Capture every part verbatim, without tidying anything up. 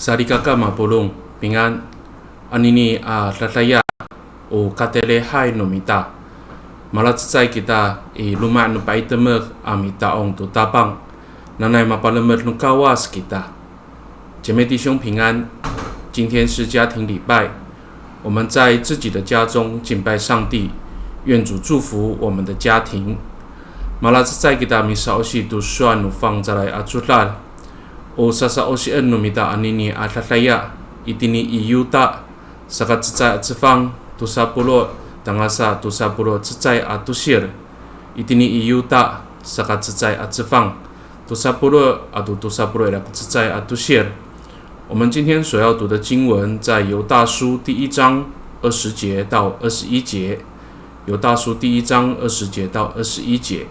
Salikaka mapolong, pingan. Anini a dadaya, o katelehay no mita. Malacecay kita i loma' no paytemek a mita'ong to Tapang. Nanay mapalemed no Kawas kita. 姐妹弟兄平安，今天是家庭礼拜，我们在自己的家中敬拜上帝，愿主祝福我们的家庭。Malacecay kita misa'osi to sowal no fangcalay a codad. O sasa'osien no mita anini a dadaya, itini i Yuta, saka cecay a cefang, tosa polo' tangasa tosa polo' cecay a tosil. Itini i Yuta, saka cecay a cefang, tosa polo' ato tosa polo' ira ko cecay a tosil. 我们今天所要读的经文在犹大书第一章二十节到二十一节。犹大书第一章二十节到二十一节。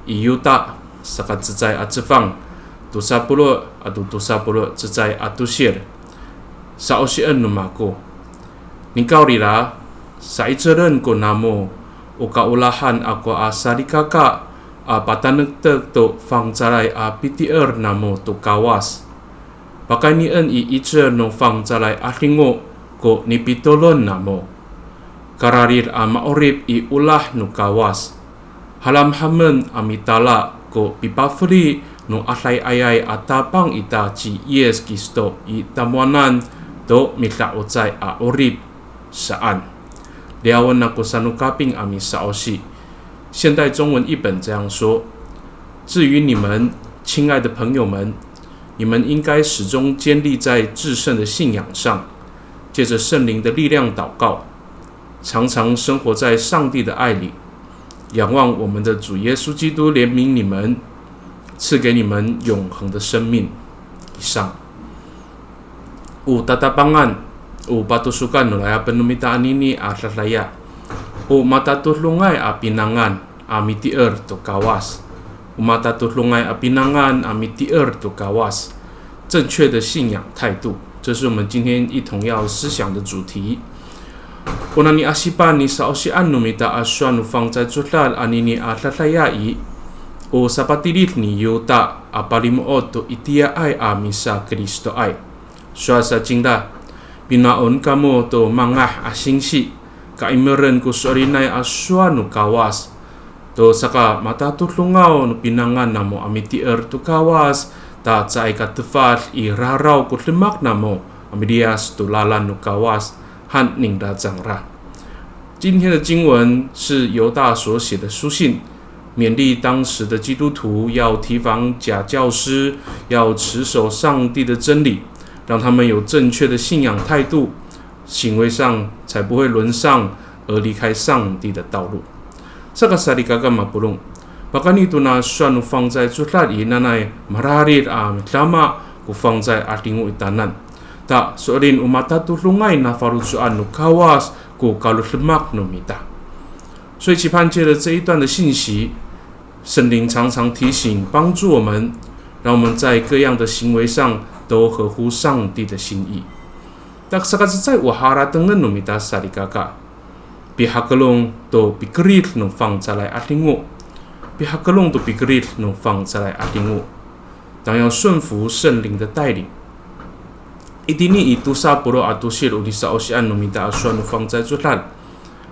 I Yuta, saka cecay a cefang, tosa polo' ato tosa polo' cecay a tosil. Sa'osien no mako. Nikawrira, sa'icelen ko namo o kaolahan ako a salikaka a patanektek to fangcalay a pitier namo to Kawas. Pakaynien i 'icel no fangcalay 'adingo ko nipitolon namo. Kararid a ma'orip i olah no Kawas. Halamhamen a mitala ko pipafeli no adayayay a Tapang ita ci Yis Kristo i tamowanan to mida'ocay a 'orip saan. Liyawen ako sano kaping a misa'osi. 现代中文译本这样说：至于你们，亲爱的朋友们，你们应该始终坚立在至圣的信仰上，借着圣灵的力量祷告，常常生活在上帝的爱里，仰望我们的主耶稣基督怜悯你们，赐给你们永恒的生命。以上。O tatapangan, o patosokan no layapen no mita anini a dadaya. O matatodongay a pinangan a mitier to Kawas. O matatodongay a pinangan a mitier to Kawas. 正确的信仰态度，这是我们今天一同要思想的主题。O naniasipan nisa'osian no mita a sowal no fangcalay codad anini a dadaya i, o sapatilid ni Yuta a palimo'ot to itiyaay a misakristoay. Sowal sa cingra, pina'on kamo to mangah a singsi, kaimeren ko so'elinay a sowal no Kawas. To saka matatodongaw no pinangan namo a mitier to Kawas, ta caay ka tefad i raraw ko demak namo a miliyas to lalan no Kawas, han ningra cangra. 今天的经文是犹大所写的书信，勉励当时的基督徒要提防假教师，要持守上帝的真理，让他们有正确的信仰态度，行为上才不会沦丧而离开上帝的道路。Saka salikaka mapolong, pakayni tona sowal no fangcalay codad i, nanay mararid a midama ko fangcalay 'adingo i tanan. Ta so'elin o matatodongay nafaloco'an no Kawas ko kalodemak no mita. 所以期盼借着这一段的信息，圣灵常常提醒、帮助我们，让我们在各样的行为上都合乎上帝的心意。Ta saka cecay, o haratengen no mita salikaka, pihakelong to pikerid no fangcalay 'adingo. Pihakelong to pikerid no fangcalay 'adingo. 当要顺服圣灵的带领。Itini i tosa polo' a tosil o nisa'osian no mita a sowal no fangcalay codad.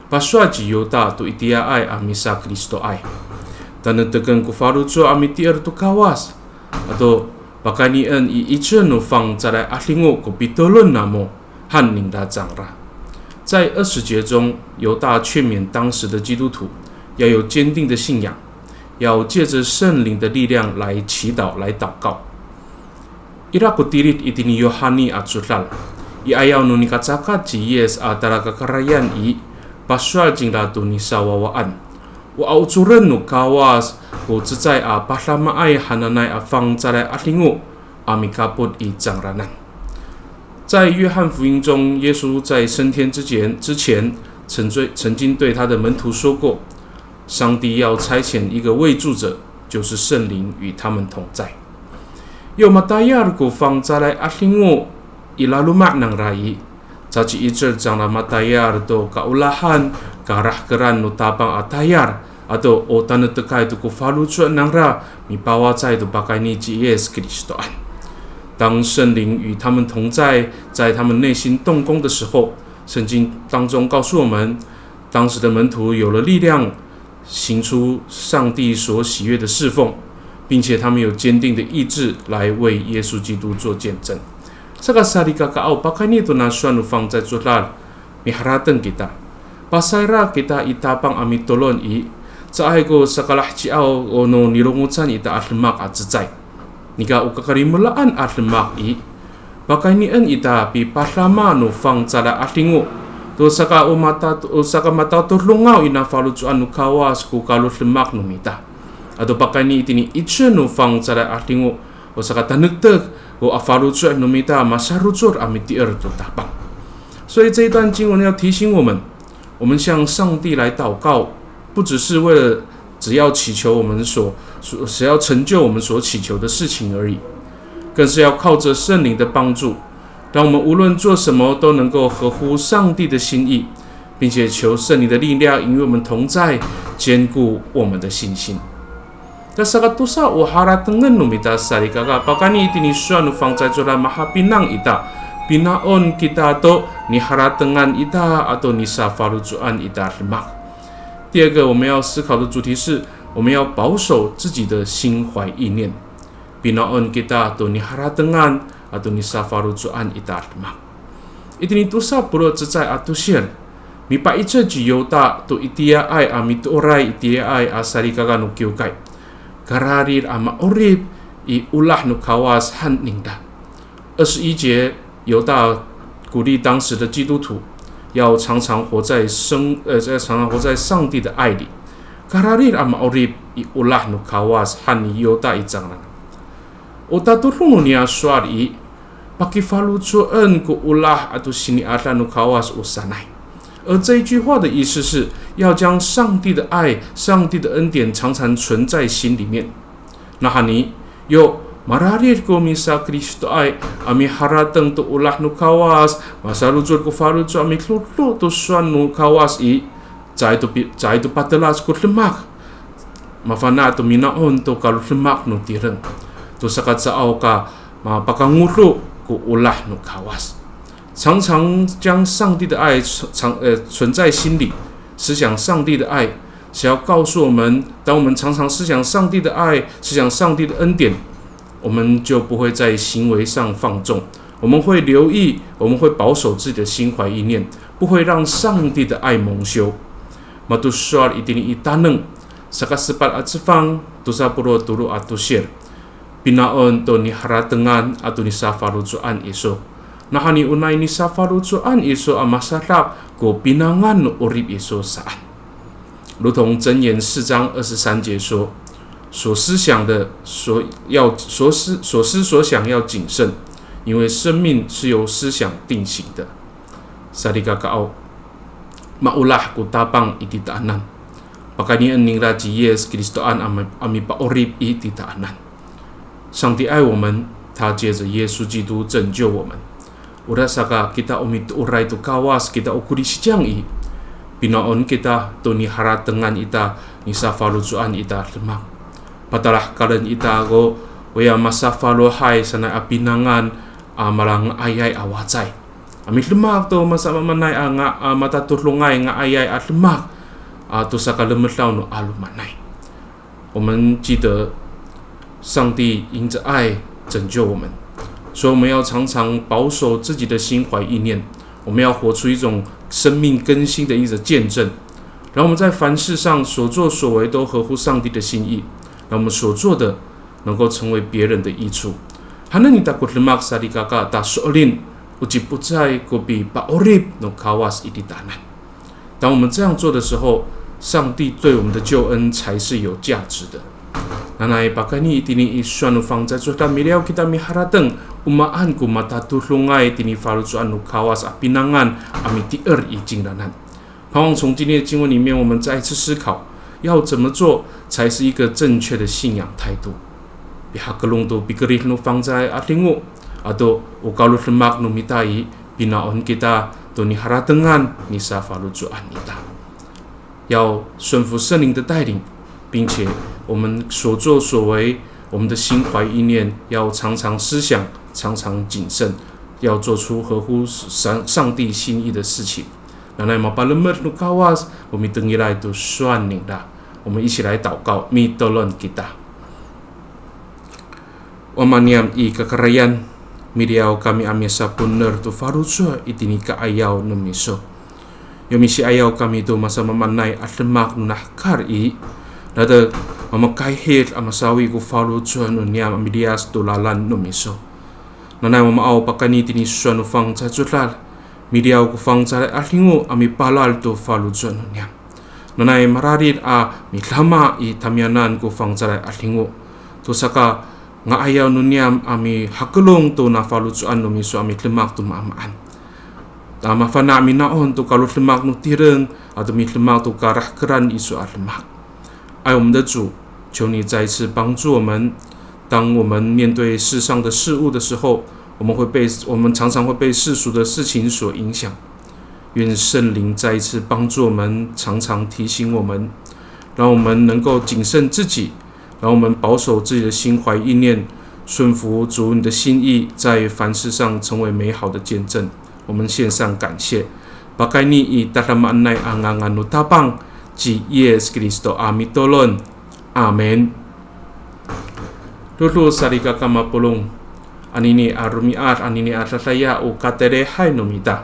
Pasowal ci Yuta to itiyaay a misakristoay. Tanekteken ko faloco' a mitier to Kawas. Ato pakaynien i 'icel no fangcalay 'adingo ko pitolon namo, han ningra cangra. 在二十节中，犹大劝勉当时的基督徒要有坚定的信仰，要借着圣灵的力量来祈祷、来祷告。Ira ko tilid itini Yohani a codad, i 'ayaw no nikacakat ci Yis a talakakarayan i, pasowal cingra to nisawawaan. O a ocoren no Kawas ko cecay a padamaay hananay a fangcalay 'adingo a mikapot i cangraan. 在约翰福音中，耶稣在升天之前，之前曾对，曾经对他的门徒说过，上帝要差遣一个慰助者，就是圣灵，与他们同在。Yo matayal ko fangcalay 'adingo i laloma' nangra i, caci'icel cangra matayal to kaolahan, karahkeran no Tapang a tayal, ato o tanektekay to ko faloco' nangra, mipawacay to pakayni ci Yis Kristoan. 当圣灵与他们同在，在他们内心动工的时候，圣经当中告诉我们，当时的门徒有了力量，行出上帝所喜悦的侍奉，并且他们有坚定的意志来为耶稣基督做见证。Saka salikaka, o pakayni to na sowal no fangcalay codad, miharateng kita. Pasayra kita i Tapang a mitolon i, caay ko sakalaheciaw no nilongocan ita a demak a cecay. Nika o kakalimelaan a demak i, pakaynien ita pipadama no fangcalay a 'adingo to saka o mata, o sakamatatodongaw i nafaloco'an no Kawas ko kalodemak no mita. Ato pakayni itini 'icel no fangcalay a 'adingo, o sakatanektek ko a faloco' no mita masarocod a mitier to Tapang. 所以这一段经文要提醒我们，我们向上帝来祷告，不只是为了只要祈求我们所，所，只要成就我们所祈求的事情而已，更是要靠着圣灵的帮助，让我们无论做什么都能够合乎上帝的心意，并且求圣灵的力量与我们同在，坚固我们的信心。 Ta sakatosa o haratengen no mita salikaka, pakayni itini sowal no fangcalay codad, mahapinang ita, pina'on kita to niharatengan ita ato nisafaloco'an ita demak. 第二个我们要思考的主题是，我们要保守自己的心怀意念。Pina'on kita to niharatengan ato nisafaloco'an ita demak. Itini tosa polo' cecay a tosil, mipa'icel ci Yota to itiyaay a mitooray itiyaay a salikaka no kiwkay. Kararid a ma'orip i olah no Kawas han ningra. 二十一节，犹大鼓励当时的基督徒要常常活在生，呃，要常常活在上帝的爱里。Kararid a ma'orip i olah no Kawas han ni Yota i cangraan. O tatodong no niyam sowal i, pakifaloco'en ko olah ato sini'ada no Kawas o sanay. 而这一句话的意思是要将上帝的爱、上帝的恩典常常存在心里面。Nawhani, yo mararid ko misaKristoay a miharateng to olah no Kawas, masarocod ko faloco' a midodo to sowal no Kawas i, caay to pi-, caay to patelac ko demak. Mafana' to mina'on to kalodemak no tireng to saka caay ka mapakangodo ko olah no Kawas. 常常将上帝的爱常，呃，存在心里，思想上帝的爱，是要告诉我们，当我们常常思想上帝的爱，思想上帝的恩典，我们就不会在行为上放纵，我们会留意，我们会保守自己的心怀意念，不会让上帝的爱蒙羞。Mato sowal itini i Taneng, saka sepat a cefang, tosa polo' tolo a tosil. Pina'on to niharatengan ato nisafaloco'an iso. Nawhani o nai nisafaloco'an iso a masadak ko pinangan no 'orip iso saan. 如同箴言四章二十三节说，所思想的，所要，所思，所思所想要谨慎，因为生命是由思想定型的。Salikakaaw, maolah ko Tapang i titaanan. Pakaynien ningra ci Yis Kristoan a mi-, a mipa'orip i titaanan. 上帝爱我们，他借着耶稣基督拯救我们。Orasaka kita o mitooray to Kawas, kita o kolisidang i, pina'on kita to niharatengan ita, nisafaloco'an ita demak. Patalahekalen ita ko, oya masafalohay sanay a pinangan a malanga'ayay a wacay. A midemak to masamaamaanay a nga, a matatodongay nga'ayay a demak, a to sakalemedaw no 'alomanay. 我们记得上帝因着爱拯救我们，所以我们要常常保守自己的心怀意念，我们要活出一种生命更新的一个见证，让我们在凡事上所作所为都合乎上帝的心意，让我们所做的能够成为别人的益处。Hanen ita ko demak salikaka ta so'elin, o cipocay ko pipa'orip no Kawas i titaanan. 当我们这样做的时候，上帝对我们的救恩才是有价值的。Nanay pakayni itini i sowal no fangcalay codad, miliyaw kita miharateng, o maan ko matatodongay tini faloco'an no Kawas a pinangan a mitier i cingraanan. 盼望从今天的经文里面，我们再一次思考，要怎么做才是一个正确的信仰态度。Pihakelong to pikerid no fangcalay a 'adingo, ato o kalodemak no mita i, pina'on kita to niharatengan, nisafaloco'an ita. 要顺服圣灵的带领，并且我们所作所为，我们的心怀意念要常常思想，常常谨慎，要做出合乎上上帝心意的事情。Nanay mapalemed no Kawas, o mitengilay to sowal ningra. 我们一起来祷告，mitolon kita. O Ama niyam i kakarayan, miliyaw kami a misaponer to faloco' itini ka'ayaw no miso. Yo misi'ayaw kami to masamaamaanay a demak nona hekal i, latek mamakayhid a masawi ko faloco' no niyam a miliyas to lalan no miso. Nanay Wamaaw, pakayni tini sowal no fangcalay codad, miliyaw ko fangcalay 'adingo a mipalal to faloco' no niyam. Nanay mararid a midama i tamiyanan ko fangcalay 'adingo to saka nga'ayaw no niyam a mihakelong to nafaloco'an no miso a midemak to maamaan. Ta mafana' mina'on to kalodemak no tireng ato midemak to karahekeran iso a demak. 爱我们的主，求你再一次帮助我们。当我们面对世上的事物的时候，我们会被我们常常会被世俗的事情所影响。愿圣灵再一次帮助我们，常常提醒我们，让我们能够谨慎自己，让我们保守自己的心怀意念，顺服主你的心意，在凡事上成为美好的见证。我们献上感谢。Pakayni i tadamaanay a ngangan no Tapang ci Yis Kristo a mitolon. Amin. Dodo salikaka mapolong, anini a romi'ad, anini a dadaya o kataylihay no mita.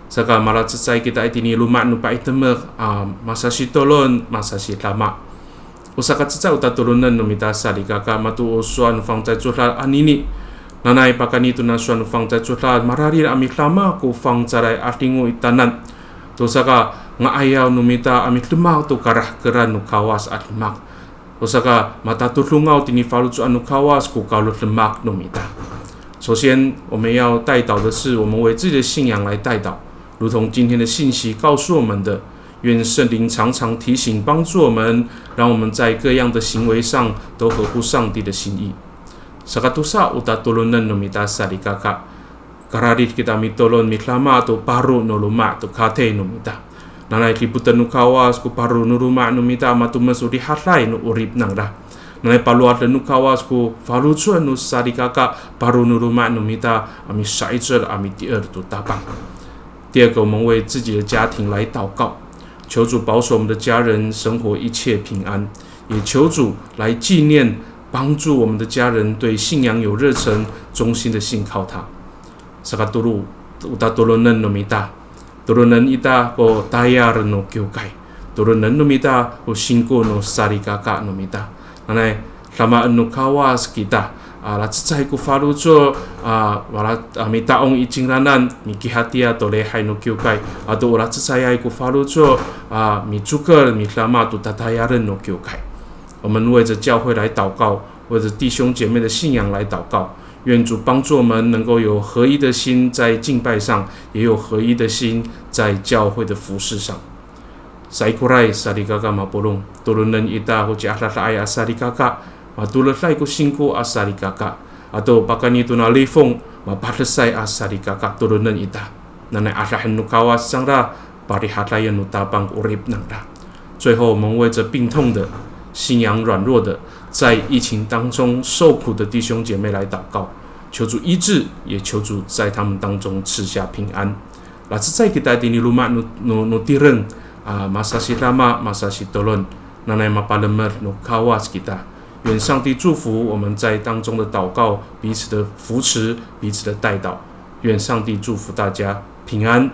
Saka malacecay kita itini loma' no pa'itemek a masasitolon, masasidama. O sakacecay o tatolonen no mita salikaka mato o sowal no fangcalay codad anini. Nanay pakayni tona sowal no fangcalay codad mararid a midama ko fangcalay 'adingo i tanan. To saka nga'ayaw no mita a midemak to karahekeran no Kawas a demak. O saka matatodongaw tini faloco'an no Kawas ko kalodemak no mita. 首先，我们要代祷的是，我们为自己的信仰来代祷，如同今天的信息告诉我们的，愿圣灵常常提醒、帮助我们，让我们在各样的行为上都合乎上帝的心意。Sakatosa o tatolonen no mita salikaka. Kararid kita mitolon midama to paro no loma' to katay no mita. Nanay dipoten no Kawas ko paro no loma' no mita a matomes o rihaday no 'orip nangra. Nanay palowaden no Kawas ko faloco' no salikaka paro no loma' no mita a misa'icel a mitier to Tapang. 第二个，我们为自己的家庭来祷告，求主保守我们的家人生活一切平安，也求主来纪念、帮助我们的家人对信仰有热忱、忠心的信靠他。Sakatolo, o tatolonen no mita. Tolonen ita ko tayal no kiwkay. Tolonen no mita ko singko no salikaka no mita. Nanay, damaen no Kawas kita. A, lacecay ko faloco', a, wala, a, mita'ong i cingraanan, mikihatiya to lihay no kiwkay. Ato o lacecayay ko faloco', a, micoker, midama to tatayalen no kiwkay. 我们为着教会来祷告，为着弟兄姐妹的信仰来祷告，愿主帮助我们能够有合一的心，在敬拜上，也有合一的心在教会的服事上。Saikoray salikaka mapolong, tolonen ita ko ciadadaay a salikaka, matoleday ko singko a salikaka, ato pakayni tona lifong, mapadesay a salikaka, tolonen ita. Nanay adahen no Kawas cangra, parihadayen no Tapang ko 'orip nangra. 最后，我们为着病痛的、信仰软弱的、在疫情当中受苦的弟兄姐妹来祷告，求主医治，也求主在他们当中赐下平安。Lacecay kita tini loma' no, no, no tireng, a, masasidama, masasitolon, nanay mapalemed no Kawas kita. 愿上帝祝福我们在当中的祷告，彼此的扶持，彼此的代祷。愿上帝祝福大家平安。